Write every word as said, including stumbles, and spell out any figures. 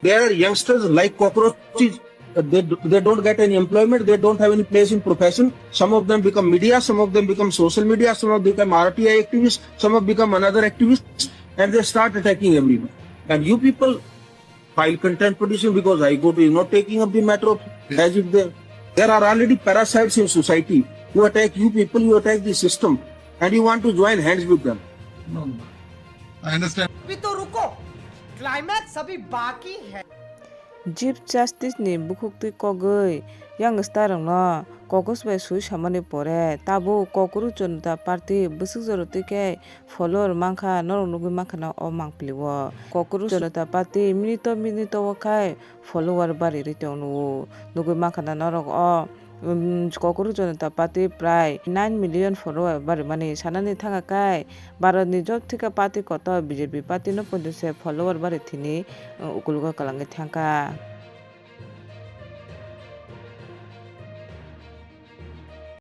They are youngsters like cockroaches. Uh, They, they don't get any employment. They don't have any place in profession. Some of them become media. Some of them become social media. Some of them become R T I activists. Some of become another activists. And they start attacking everyone. And you people file contempt petition because High Court is not taking up the matter of as if they, there are already parasites in society who attack you people, you attack the system, and you want to join hands with them. I understand. अभी तो रुको, क्लाइमैक्स अभी बाकी है। Chief Justice ni bukhuktwi kogwi yang starongno caucus bai sui samani pore tabuk Kokoro Jonota Party bwswk jora twi khe follower mankha norok nugwi mankha na o mangpili o Kokoro Jonota Party minute minute o khai follower bari ri tong nugo nugwi mankha na norok o um, Kokoro Jonota Party prai nine million follower bari mani sanani thangkha kai Bharat ni job thika party kotor B J P party no poito se follower bari thini uh, ukulugo kwlangwi thangkha.